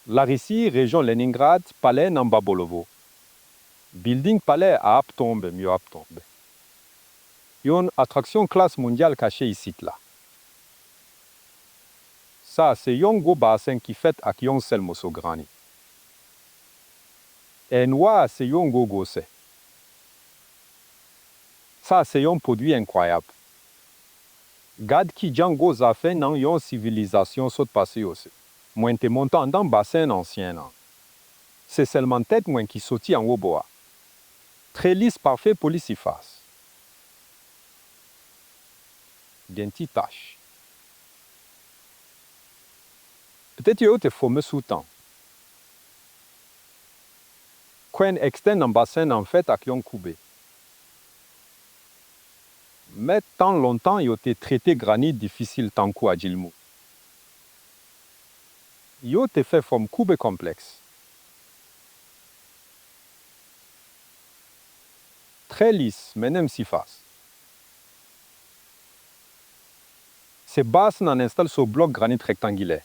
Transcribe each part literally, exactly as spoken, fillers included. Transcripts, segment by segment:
Larisi, rejyon Leningrad, palè nan Babolovo. Bilding palè a ap tonbe, mi yo ap tonbe. Yon atraksyon klas mondyal kache isit la. Sa se yon gwo basen ki fèt ak yon sèl moso granit. E nwa se yon gwo gwosè. Sa se yon pwodui enkwayab. Gad kijan gwo zafè nan yon sivilizasyon sot pase yo se. Mwen te monte anndan basen ansyen an. Se sèlman tèt mwen ki soti anwo bò a. Trè lis pafè pou li sifas. Gen ti tach. Petèt yo te fòme sou tan. Kwen ekstèn nan basen an fèt ak yon koube. Men tan lontan yo te trete granit difisil tankou ajil mou. Yo te fè fòm koube konplèks. Trè lis, men menm sifas. Se basen an enstale sou blòk granit rektangilè.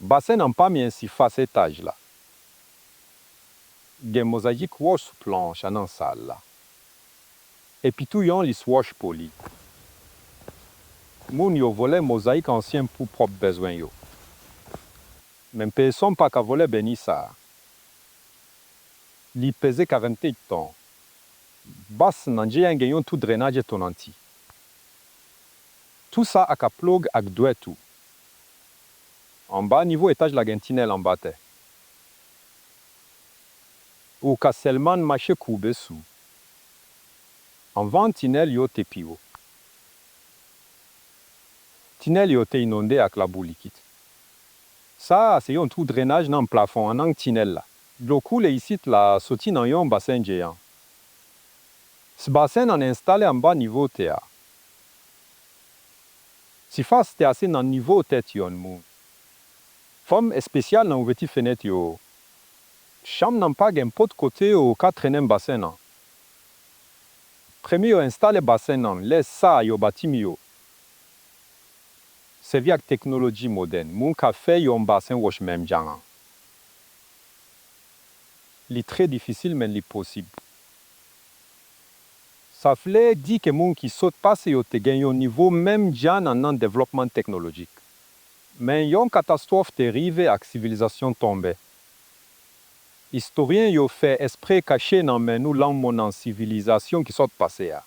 Basen an pa menm sifas etaj la. Gen mozayik wòch sou planch a nan sal la. Epi tou yon lis wòch poli. Moun yo vòlè mozayik ansyen pou pwòp bezwen yo. Men pèsonn pa ka vòlè beny sa a. Li peze karannde ton. Basen an dèyè gen yon twou drenaj etonanti. Twou sa a ka ploge ak dwèt ou. Anba nivo etaj la gen tinèl anba tè. Ou ka sèlman mache koube sou. Anvan tinèl yo te pi wo. Tinèl yo te inonde ak labou likid. Sa a se yon twou drenaj nan plafon an nan tinèl la. Dlo koule isit la soti nan yon basen dèyè. Basen an enstale anba nivo tè a. Sifas tè a se nan nivo tèt yon moun. Fòm espesyal nan ouvèti fenèt yo. Chanm nan pa gen pòt kote ou ka trennen basen an. Premye yo enstale basen an, lè sa a yo bati mi yo. Sèvi ak teknoloji modèn, moun ka fè yon basen wòch menm jan an. Li trè difisil men li posib. Sa vle di ke moun ki sot pase yo te gen yon nivo menm jan an nan devlòpman teknolojik. Men yon katastwòf te rive ak sivilizasyon tonbe. Istoryen yo fè espre kache nan men nou lanmò nan sivilizasyon ki sot pase a.